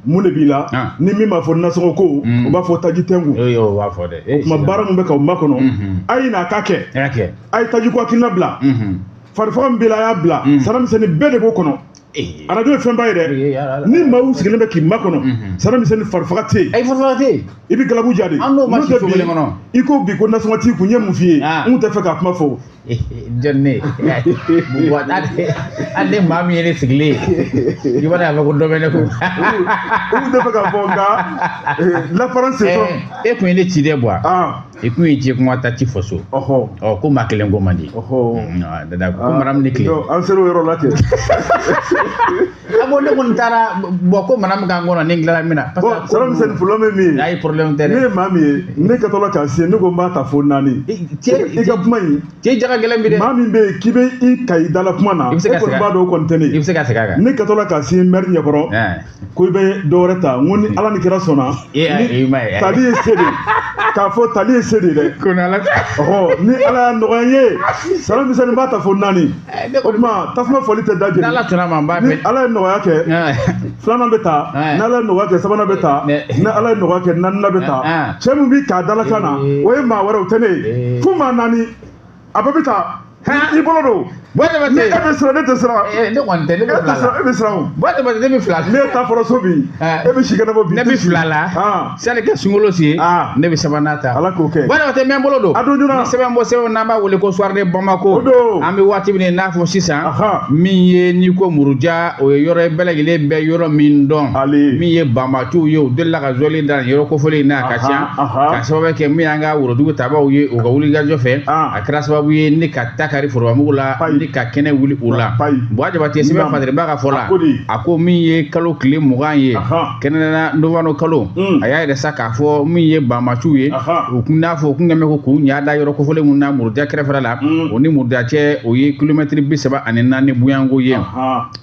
mun de b'i la? Ni min b'a fɔ nasɔngɔ ko, o b'a fɔ taji tɛnku. O b'a fɔ dɛ. O tuma baara min bɛ k'aw makɔnɔ, a ye n'a k'a kɛ, a ye taji ko hakilina bila, farifaga min b'i la a y'a bila. Salam Misani bɛɛ de b'o kɔnɔ. Arajo ye fɛnba ye dɛ. Ni maaw sigilen bɛ k'i makɔnɔ, Salam Misani farifaga tɛ yen. Farifaga tɛ yen. I bɛ galabu ja de. An n'o ma si so kelen kɔnɔ. I ko bi ko nasɔngɔ t'i kun, n ye mun f'i ye? N tɛ fɛ k'a kuma fɔ. Jɔn ne hali ni maa min ye ne sigilen ye, i b'a dɔn a fɔ ko dɔ bɛ ne kun. N tɛ fɛ k'a fɔ nka l'apparence c'est trop. E kun ye ne ci dɛ Buwa. I kun ye ci ko n ka taa ci fɔ so. Ɔ ko maa kelen ko man di. Ko maramu ni tile. An ser'o yɔrɔ la kɛ. A ko ne kɔni taara bɔn ko maramu k'an kɔnɔ ni n tilala min na. Bon Salam Misani problème ye min ye. Ayi problème tɛ dɛ. Ne ye maa min ye, ne kɛtɔ la k'a se, ne ko n b'a ta fo 4. I ka kuma in. Cɛ jaga gɛlɛn bi dɛ. Maa min bɛ yen k'i bɛ i ka i dala kuma na, e kɔni b'a dɔn o kɔni tɛ ne ye. I bɛ se ka segin a kan. Ne kɛtɔ la k'a se maire ɲɛkɔrɔ, ko i bɛ dɔ wɛrɛ ta, n ko ni Ala ni kira sɔnna. Tali ye se de ye. K'a fɔ tali ye se de ye dɛ. Ko n'Ala. Ɔhɔ ni Ala y'a nɔgɔya n ye, Salam Misani b'a ta fo 4. O tuma tasuma fɔli tɛ da jeni. N'Ala sɔnna ma n b'a fɛ. Ni Ala ye nɔgɔya kɛ, 2nan bɛ ta, ni Ala ye nɔgɔya kɛ, 3nan bɛ ta, ni Ala ye nɔgɔya kɛ, 4nan bɛ ta. Cɛ min b'i k'a dalakan na, o ye maa wɛrɛ, o tɛ ne ye. Fo maa 4. A bɛɛ bɛ ta. I bolo don. Buwa Jabate ne e bɛ siran, ne tɛ siran. Ne kɔni tɛ, ne bɛ fila la. E bɛ siran o. Buwa Jabate, ne bɛ fila la. Ne ta fɔra so bi, e bɛ si kɛnɛ bɔ bi. Ne bɛ fila la. Sani ka sunkalo se, ne bɛ sabanan ta. Ala k'o kɛ. Buwa Jabate, n bɛ n bolo don. A don joona. Ni sɛbɛn bɔ sɛbɛn n'an b'a wele ko Soir de Bamako. O don. An bɛ waati min n'a fɔ sisan. Min ye n'i ko Muruja, o ye yɔrɔ ye bɛɛ lajɛlen bɛ yɔrɔ min dɔn. Min ye banbaanciw ye, u delila ka zɔli da nin yɔrɔ kofɔlen in na a ka ca. Ka sababu kɛ min y'an ka worodugu tabaw ye, u ka wulikajɔ fɛ, a kɛra sababu ye ni ka ta kari forobamugu la, ni ka kɛnɛ wuli u la. Buwa Jabate, sɛbɛn Fadiriba ka fɔ la, a ko min ye kalo tile 20 ye, kɛnɛna novembre kalo, a y'a yɛrɛ sa k'a fɔ min ye banbaanciw ye, u kun n'a fɔ u kun kɛn bɛ ko k'u ɲa da yɔrɔ kofɔlen mun na Muruja kɛrɛfɛla la, o ni Muruja cɛ o ye kilomɛtiri 34 bonyanko ye.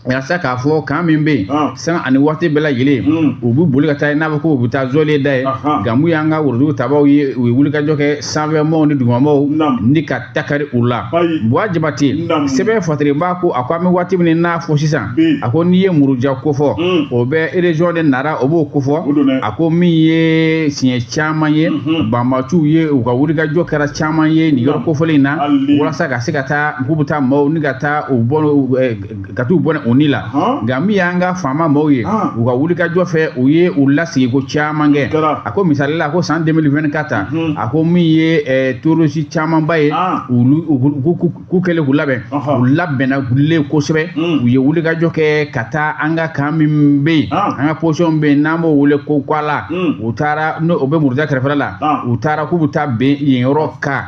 Yasa k'a fɔ kan min bɛ yen san ani waati bɛɛ lajɛlen, u bɛ boli ka taa n'a fɔ k'u bɛ taa zɔlen da ye, nka mun y'an ka worodugu tabaw ye, u ye wulikajɔ kɛ sanfɛmɔgɔw ni dugumamɔgɔw ni ka takari u la. Buwa Jabate, sɛbɛn Fatiriba ko a ko an bɛ waati min n'a fɔ sisan, a ko n'i ye Muruja kofɔ, o bɛ région de Nara, o b'o kofɔ. A ko min ye siɲɛ caman ye, banbaanciw ye, u ka wulikajɔ kɛra caman ye nin yɔrɔ kofɔlen in na, walasa ka se ka taa k'u bɛ taa maaw ni ka taa u bɔ ka t'u bɔnɛ u ni la. Nka min y'an ka faama maaw ye, u ka wulikajɔ fɛ, u ye u lasigi ko caman kɛ. A ko misali la, a ko san 2024, a ko min ye terroriste camanba ye, olu k'u kɛlen k'u labɛn, u labɛnna wulilen kosɛbɛ, u ye wulikajɔ kɛ ka taa an ka kan min bɛ yen, an ka position bɛ yen n'an b'o wele ko Kwala, u taara n'o o bɛ Muruja kɛrɛfɛla la, u taara k'u bɛ taa ben yen yɔrɔ kan.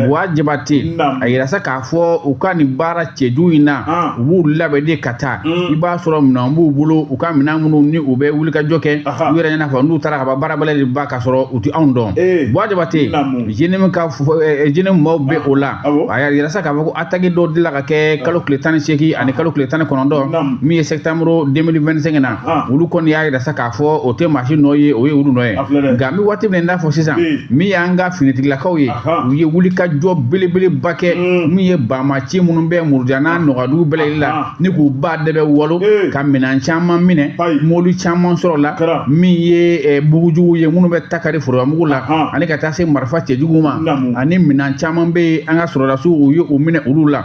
Buwa Jabate, a yira sa k'a fɔ u ka nin baara cɛjugu in na, u b'u labɛn de ka taa. I b'a sɔrɔ minɛn b'u bolo, u ka minɛn minnu ni u bɛ wulikajɔ kɛ, u yɛrɛ ɲɛna fɔ n'u taara ka ban baara bɛɛ de ba ka sɔrɔ u tɛ anw dɔn. Buwa Jabate, JNIM ka JNIM maaw bɛ o la. A y'a yira sa k'a fɔ ko attaque dɔw delila ka kɛ kalo tile 18 ani kalo tile 19, min ye septembre 2025 na, olu kɔni y'a yira sa k'a fɔ o tɛ maa si nɔ ye, o ye olu nɔ ye. Nka n bɛ waati min n'a fɔ sisan, min y'an ka finitigilakaw ye, u ye wulikajɔ belebeleba kɛ, min ye banbaanci minnu bɛ Muruja n'a nɔgɔdugu bɛɛ lajɛlen la, ni k'u ba dɛbɛ walo ka minɛn caman minɛ, mobili caman sɔrɔ la, min ye bugujugu ye minnu bɛ takari forobamugu la, ani ka taa se marifa cɛjugu ma, ani minɛn caman bɛ yen an ka sɔrɔdasiw u ye u minɛ olu la.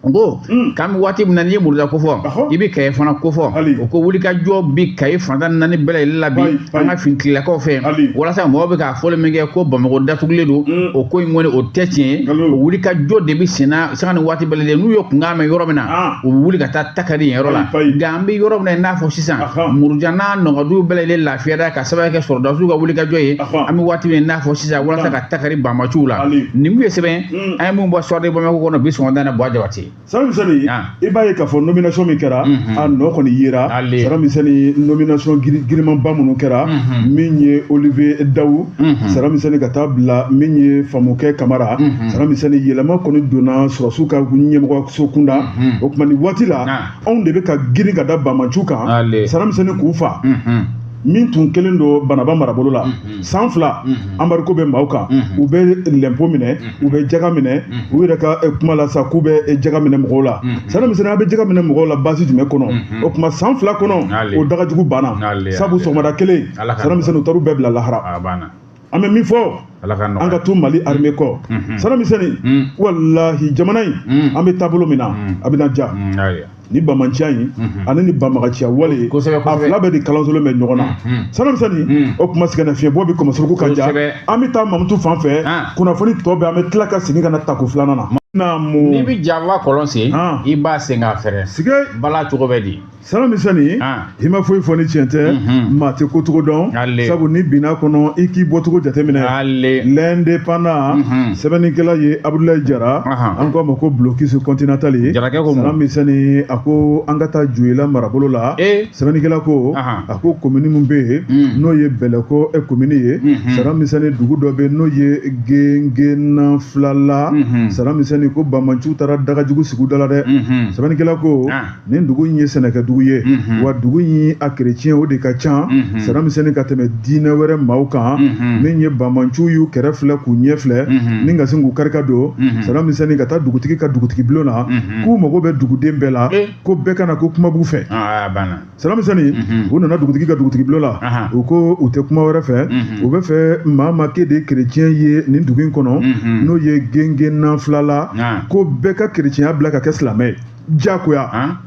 Ko k'an bɛ waati min na, n'i ye Muruja kofɔ, i bɛ Kaye fana kofɔ. O ko wulikajɔ bi Kaye fan 14 bɛɛ lajɛlen la bi an ka finitigilakaw fɛ, walasa mɔgɔw bɛ k'a fɔli min kɛ ko Bamakɔ datugulen don, o ko in kɔni o tɛ tiɲɛ ye. O wulikajɔ de bɛ senna sanga ni waati bɛɛ lajɛlen, n'u ye kunkan mɛn yɔrɔ min na, u bɛ wuli ka taa takari yen yɔrɔ la. Nka an bɛ yɔrɔ min na i n'a fɔ sisan, Muruja n'a nɔgɔdugu bɛɛ lajɛlen lafiyara ka sababu kɛ sɔrɔdasiw ka wulikajɔ ye. An bɛ waati min n'a fɔ sisan, walasa ka takari banbaanciw la. Nin kun ye sɛbɛn an ye mun bɔ Soir de Bamako kɔnɔ bi sɔgɔmada in na. Buwa Jabate, Sara Misɛnni, i b'a ye k'a fɔ nomination min kɛra, a nɔ kɔni yera. Sara Misɛnni, nomination girimanba minnu kɛra, min ye Olivier Dawu, Sara Misɛnni, ka taa bila min ye Famukɛ Kamara, Sara Misɛnni, yɛlɛma kɔni donna sɔrɔsiw ka ɲɛmɔgɔso kunda. O tuma nin waati la, anw de bɛ ka girin ka da banbaanciw kan, Sara Misɛnni, k'u fa. Min tun kelen don Banaba marabolo la, san 2 embargo bɛ maaw kan, u bɛ lɛnpo minɛ, u bɛ jaga minɛ, u yɛrɛ ka kuma la sa k'u bɛ jaga minɛ mɔgɔw la. Sara Misɛnni, a bɛ jaga minɛ mɔgɔw la baasi jumɛn kɔnɔ? O tuma san 2 kɔnɔ, o dagajugu banna, sabu sɔgɔmada kelen, Sara Misɛnni, u taar'u bɛɛ bila lahara. An bɛ min fɔ, an ka to Mali armée kɔ. Sara Misɛnni, walahi jamana in, an bɛ taabolo min na, a bɛna ja. Ni bamanciya in ani ni banbaganciya wale, a fila bɛɛ de kalansolen bɛ ɲɔgɔn na. Sara Misɛnni, o kuma sɛgɛnna fiɲɛbɔ bi kɔmɔsɔrɔku ka ja. An bɛ taa Mamutu fan fɛ, kunnafoni tɔ bɛɛ an bɛ tila ka segin ka na tako filanan na. N'i bɛ janfa kɔlɔn sen, i b'a sen k'a fɛrɛ. Bala cogo bɛ di? Sara Misɛnni, i ma foyi fɔ ni tiɲɛ tɛ, maa tɛ ko cogo dɔn, sabu ni binna kɔnɔ i k'i bɔcogo jateminɛ. L'Indépendant, sɛbɛnnikɛla ye Abudulayi Jara, an k'a ma ko blocus continental ye. Sara Misɛnni, a ko an ka taa Joyila marabolo la. Sɛbɛnnikɛla ko, a ko commune min bɛ yen n'o ye Bɛlɛkɔ commune ye, Sara Misɛnni, dugu dɔ bɛ yen n'o ye Gengenna filala. Sara Misɛnni, ko banbaanciw taara dagajugu sigi u da la dɛ. Sɛbɛnnikɛla ko nin dugu in ye sɛnɛkɛdugu ye, wa dugu in a kerecɛn o de ka ca, Sara Misɛnni, ka tɛmɛ diinɛ wɛrɛ maaw kan. Min ye banbaanciw y'u kɛrɛ filɛ k'u ɲɛ filɛ ni ka sin k'u kari ka don, Sara Misɛnni, ka taa dugutigi ka dugutigi bulon na, k'u mago bɛ duguden bɛɛ la. Ko bɛɛ ka na ko kuma b'u fɛ. A banna. Saramisani u nana dugutigi ka dugutigi bulon la. U ko u tɛ kuma wɛrɛ fɛ. U bɛ fɛ maa ma k'e de ye kerecɛn ye nin dugu in kɔnɔ. N'o ye gengenna fila la. Ko bɛɛ ka kerecɛnya bila ka kɛ silamɛ ye. Diyagoya.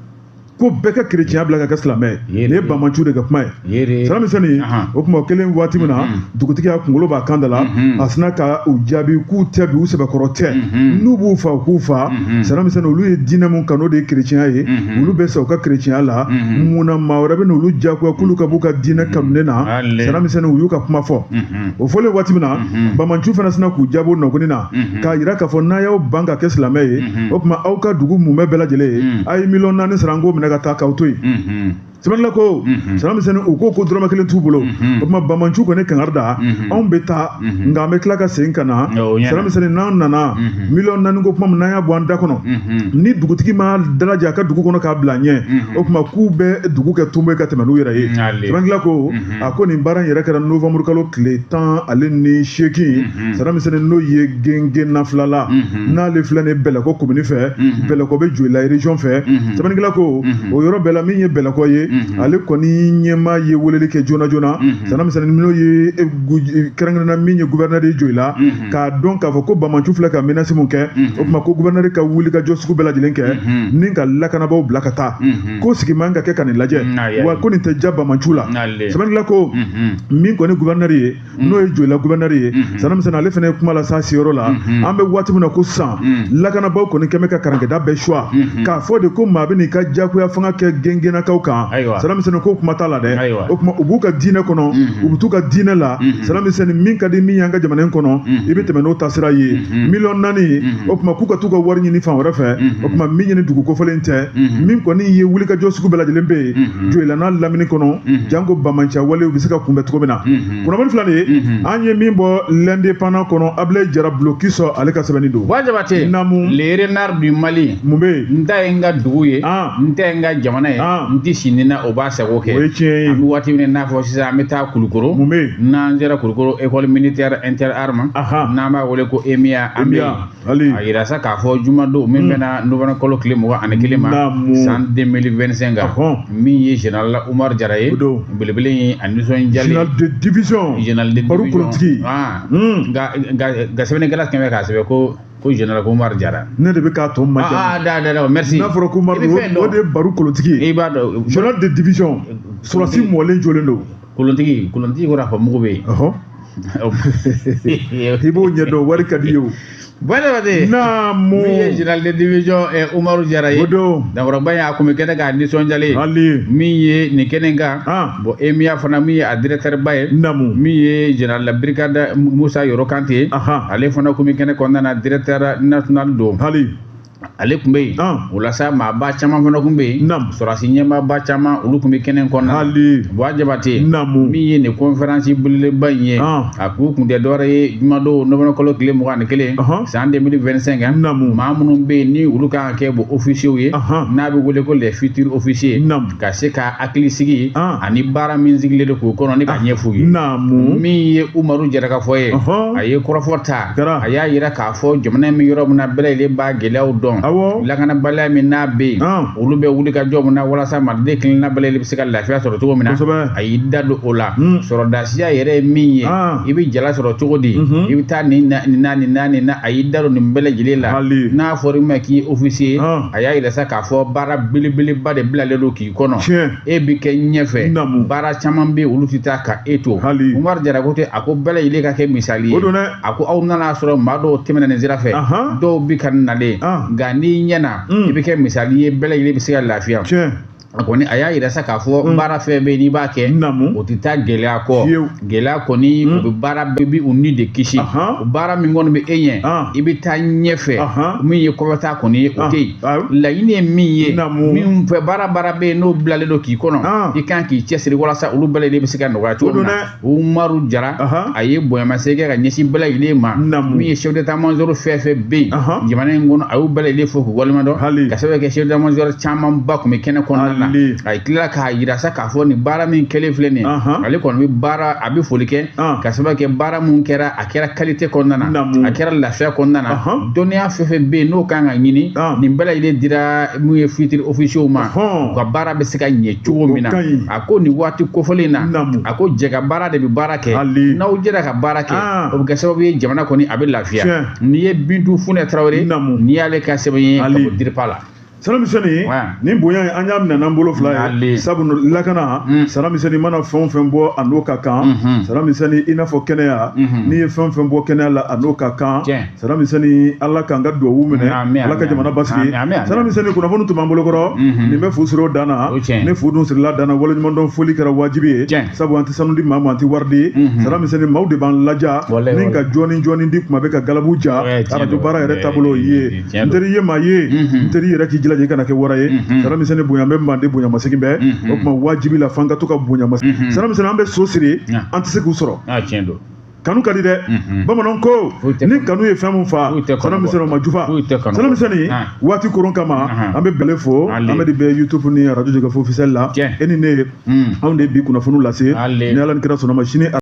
Ko bɛɛ ka kerecɛnya bila ka kɛ silamɛ ye. Nin ye bamanciw de ka kuma ye. Saramisani o kuma kelen waati min na dugutigi y'a kunkolo b'a kan da la a sina ka u jaabi k'u tɛ bi u sɛbɛkɔrɔ tɛ n'u b'u fa u k'u fa. Saramisani olu ye diinɛ mun kanu o de ye kerecɛnya ye. Olu bɛ sa u ka kerecɛnya la. Mun na maa wɛrɛ bɛ n'olu diyagoya k'olu ka b'u ka diinɛ kanunen na. Saramisani u y'u ka kuma fɔ. O fɔlen waati min na bamanciw fana sina k'u jaabi o nɔgɔnin na k'a yira k'a fɔ n'a y'aw ban ka kɛ silamɛ ye o tuma aw ka dugu mumɛ bɛɛ lajɛlen ye a ye 4 millions sara an k'o minɛ ka taa k'aw to yen. Sɛbɛnnikɛla ko Saramisani u ko ko dɔrɔmɛ kelen t'u bolo. O tuma bamanciw kɔni kangari da anw bɛ taa nka an bɛ tila ka segin ka na. Saramisani n'an nana 4 millions ko kuma min n'an y'a bɔ an da kɔnɔ ni dugutigi ma dalaja a ka dugu kɔnɔ k'a bila ɲɛ o tuma k'u bɛ dugu kɛ tonbo ye ka tɛmɛ n'u yɛrɛ ye. Sɛbɛnnikɛla ko a ko nin baara in yɛrɛ kɛra novembre kalo tile 18. Saramisani n'o ye gengenna fila la n'ale filɛ nin Bɛlɛkɔ komini fɛ. Bɛlɛkɔ bɛ Joyila région fɛ. Sɛbɛnnikɛla ko o yɔrɔ bɛɛ la min ye Bɛlɛkɔ ye ale kɔni ɲɛmaa ye weleli kɛ joona joona. Saramisani n'o ye kɛrɛnkɛrɛnnenya min ye gouverneur ye Joyila k'a dɔn k'a fɔ ko bamanciw filɛ ka menace mun kɛ o tuma ko gouverneur ka wuli ka jɔ sugu bɛɛ lajɛlen kɛ ni ka lakanabaaw bila ka taa ko sigi man ka kɛ ka nin lajɛ wa ko nin tɛ ja bamanciw la. Sɛbɛnnikɛla ko min kɔni gouverneur ye n'o ye Joyila gouverneur ye Saramisani ale fana ye kuma la s'a seyɔrɔ la. An bɛ waati min na ko sisan lakanabaaw kɔni kɛn bɛ ka karankɛda bɛɛ suwa k'a fɔ de ko maa bɛ n'i ka diyagoya fanga kɛ gengennakaw kan. Saramisani ko kuma t'a la dɛ. O tuma u b'u ka diinɛ kɔnɔ u bɛ t'u ka diinɛ la. Saramisani min ka di min ye an ka jamana in kɔnɔ i bɛ tɛmɛ n'o taasira ye. 4 millions o tuma k'u ka t'u ka wari ɲini fan wɛrɛ fɛ. O tuma min ɲini dugu kofɔlen tɛ min kɔni ye wulikajɔ sugu bɛɛ lajɛlen bɛ yen Joyila n'a lamini kɔnɔ janko bamanciya walew bɛ se ka kunbɛn cogo min na. Kunnafoni filɛ nin ye an ye min bɔ l'Indépendant kɔnɔ Ablaye Jara Blocus ale ka sɛbɛnni don. Wa Jabate. Naamu. Le renard du Mali. Mun bɛ yen? N ta ye n ka dugu ye. N ta ye n ka jamana ye. N tɛ si ni na o b'a sago kɛ. O ye tiɲɛ ye. An bɛ waati min na n'a fɔ sisan an bɛ taa Kulukoro. Mun bɛ yen? N'an sera Kulukoro école militaire interarmes. N'an b'a wele ko EMIA an bɛ yen. Ali. A yira sa k'a fɔ jumadon min bɛna novembre kalo tile 21 ma. Naamu. San 2025 kan. Min ye général Umaru Jara ye. O don. Belebele in a nisɔndiyalen. Général de division. Général de division. Baru kolontigi. Nka sɛbɛnnikɛla kɛn bɛ k'a sɛbɛn ko général Umaru Jara. Ne de bɛ k'a tɔ majamu. Ah da merci. N'a fɔra ko Umaru o de ye baru kolontigi ye. I b'a dɔn. Général de division. Sɔrɔsi mɔlen jɔlen don. Kolontigi kɔrɔ a fɔ mugu bɛ yen. I b'o ɲɛdɔn wari ka di ye o. Jabate. Naamu. Min ye général de division Umaru Jara ye. O don. Dankɔrɔba in a kun bɛ kɛnɛ k'a nisɔndiyalen. Ali. Min ye nin kɛnɛ in kan. Bon EMIA fana min ye a directeur ba ye. Naamu. Min ye général de brigade Musa Yoro Kante ye. Ale fana kun bɛ kɛnɛ kɔnɔna na directeur national don. Ali. Ale tun bɛ yen. O la sa maaba caman fana tun bɛ yen. Sɔrɔdasi ɲɛmaaba caman olu tun bɛ kɛnɛ in kɔnɔna na. Ali. Buwa Jabate. Naamu. Min ye nin conférence belebeleba in ye. A k'u kun tɛ dɔwɛrɛ ye jumadon novembre kalo tile 21. San 2025. Naamu. Maa minnu bɛ yen ni olu kan ka kɛ bon officiers ye. N'a bɛ wele ko les futurs officiers. Naamu. Ka se ka hakili sigi. Ani baara min sigilen don k'u kɔnɔ ni ka ɲɛf'u ye. Naamu. Min ye Umaru Jara ka fɔ ye. A ye kɔrɔfɔ ta. A y'a yira k'a fɔ jamana in bɛ yɔrɔ min na bɛɛ lajɛlen b'a gɛlɛyaw dɔn. Lakanabaliya min n'a bɛ yen olu bɛ wuli ka jɔ min na walasa maliden kelenna bɛɛ lajɛlen bɛ se ka lafiya sɔrɔ cogo min na a y'i da don o la. Sɔrɔdasiya yɛrɛ ye min ye i bɛ jala sɔrɔ cogo di i bɛ taa nin na nin na nin na nin na a y'i da don nin bɛɛ lajɛlen la. N'a fɔra i ma k'i ye officier a y'a yira sa k'a fɔ baara belebeleba de bilalen don k'i kɔnɔ e bɛ kɛ ɲɛfɛ baara caman bɛ yen olu tɛ taa ka e to. Umaru Jara ko ten a ko bɛɛ lajɛlen ka kɛ misali ye. A ko aw nana sɔrɔ maa dɔw tɛmɛna nin sira fɛ dɔw bɛ ka nalen nka n'i ɲɛna i bɛ kɛ misali ye bɛɛ lajɛlen bɛ se ka lafiya. A kɔni a y'a yira sa k'a fɔ baara fɛn bɛ yen n'i b'a kɛ o tɛ taa gɛlɛya kɔ. Gɛlɛya kɔni o bɛ baara bɛɛ bi u ni de kisi. O baara min kɔni bɛ e ɲɛ i bɛ taa ɲɛfɛ min ye kɔfɛta kɔni ye o tɛ yen. Laɲini ye min ye min fɛ baara bɛ yen n'o bilalen don k'i kɔnɔ i kan k'i cɛsiri walasa olu bɛɛ lajɛlen bɛ se ka nɔgɔya cogo min na. Umaru Jara a ye bonyamasegin kɛ ka ɲɛsin bɛɛ lajɛlen ma. Min ye chef d'état-major fɛn fɛn bɛ yen jamana in kɔnɔ a y'u bɛɛ lajɛlen fo k'u waleɲuman dɔn ka sababu kɛ chef d'état-major camanba tun bɛ kɛnɛ kɔnɔna na. na a tilala k'a yira sa k'a fɔ nin baara min kɛlen filɛ nin ye ale kɔni bɛ baara a bɛ foli kɛ ka sababu kɛ baara mun kɛra a kɛra qualité kɔnɔna na a kɛra lafiya kɔnɔna na dɔnniya fɛn fɛn bɛ yen n'o kan ka ɲini nin bɛɛ lajɛlen dira mun ye futur officiers ma u ka baara bɛ se ka ɲɛ cogo min na a ko nin waati kofɔlen na a ko jɛ ka baara de bɛ baara kɛ n'aw jɛra ka baara kɛ o bɛ kɛ sababu ye jamana kɔni a bɛ lafiya n'i ye Bintu Funɛ Tarawele n'i y'ale ka sɛbɛn ye ka bɔ DIRPA la. Sara Misɛnni nin bonya in an y'a minɛ n'an bolo fila ye sabu lakana Sara Misɛnni mana fɛn o fɛn bɔ a n'o ka kan Sara Misɛnni i n'a fɔ kɛnɛya n'i ye fɛn o fɛn bɔ kɛnɛya la a n'o ka kan Sara Misɛnni Ala k'an ka duwawu minɛ Ala ka jamana basigi Sara Misɛnni kunnafoni tun b'an bolo kɔrɔ nin bɛ fu siri o dan na ni fu dun sirila dan na waleɲumandɔn foli kɛra wajibi ye sabu an tɛ sanu di maa ma an tɛ wari di Sara Misɛnni maaw de b'an laja ni ka jɔni jɔni di kuma bɛ ka galabu ja arajo baara yɛrɛ taabolo ye n teri ye maa ye n teri yɛrɛ k'i jilaja i kana kɛ wara ye Sara Misɛnni bonya bɛ mande bonya masegin bɛɛ o tuma wajibi la f'an ka to ka bonya masegin Sara Misɛnni an bɛ so siri an tɛ se k'u sɔrɔ kanu ka di dɛ bamananw ko ni kanu ye fɛn mun fa Sara Misɛnni o ma jufa Sara Misɛnni waati koron kama an bɛ bɛlɛ fo an bɛ di bɛɛ YouTube ni radio Jɛkafɔ officiel la e ni ne anw de bi kunnafoniw lase ni Ala ni kira sɔnna ma sini.